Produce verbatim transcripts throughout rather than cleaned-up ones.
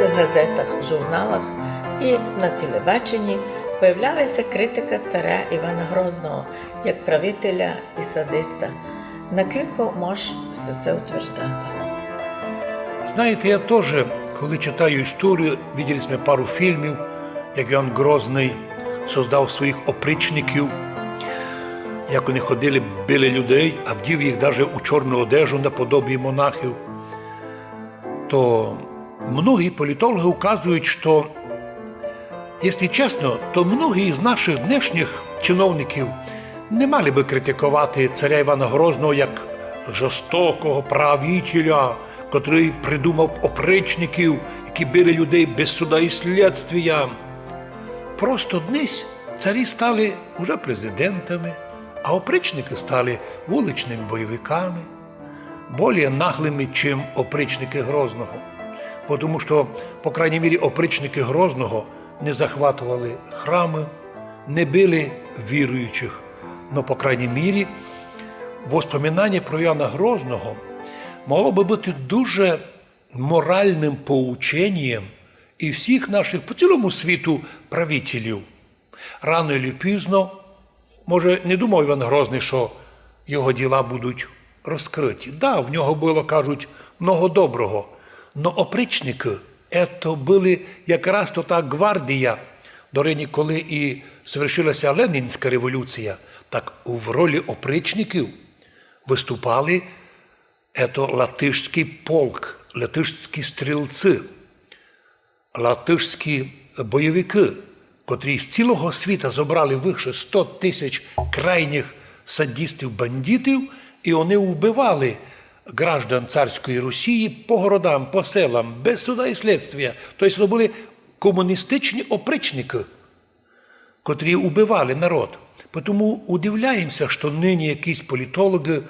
газетах, журналах і на телебаченні появляла ся критика царя Івана Грозного як правителя і садиста. На кілько мож се утверждати? Знаєте, я тоже, коли читаю історію, виділи сьме пару фільмів, як Іван Грозный создав своїх опричників, як они ходили, били людей, а вдів їх даже у чорну одежу наподобі монахів. То многі політологи указують, што, якщо чесно, то многі з наших днешніх чиновників не мали бы критиковати царя Івана Грозного як жорстокого правителя, котрый придумав опричників, які били людей без суда і слідствія. Просто днесь царі стали уже президентами, а опричники стали вуличными бойовиками, более наглыми, чим опричники Грозного. Потому што, по крайній мірі, опричники Грозного не захватували храмы, не били віруючих. Но, по крайній мірі, воспоминання про Івана Грозного могло бы быти дуже моральным поученням і всіх наших по цілому світу правителів. Рано или пізно, може, не думав Іван Грозный, што його діла будуть розкрыті. Да, в нього было, кажуть, много доброго. Но опричникы, ето были якраз то та гвардія, до рені, коли і совершила ся Ленінська революція, так в ролі опричників выступали ето латышськый полк, латышські стрілці, латышські бойовикы, котрі з цілого світа зобрали выше сто тисяч крайніх садістів, бандитів, і они убивали граждан царської Росії по городам, по селам, без суда і слідствія. Тобто це были комуністичні опричникы, котрі убивали народ. Потому удивляєм ся, што нині якісь політологы,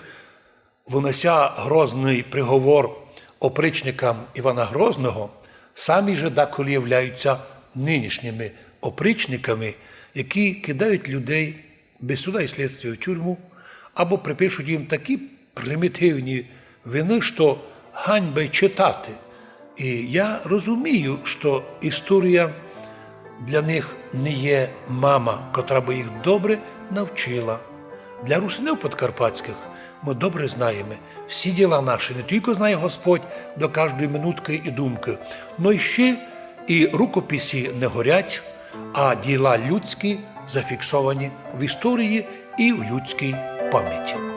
вынося грозный приговор опричникам Івана Грозного, самі же даколи являються нынішніми опричниками, які кидають людей без суда і слідствія в тюрму або припишуть їм такі примітивні вины, што ганьба й читати. І я розумію, што історія для них не є мама, котра бы їх добре навчила. Для русинів подкарпатськых мы добре знаєме, всі діла наші не тілько знає Господь до каждої минуткы і думкы, но й ще і рукописі не горять, а діла людські зафіксовані в історії і в людській памяти.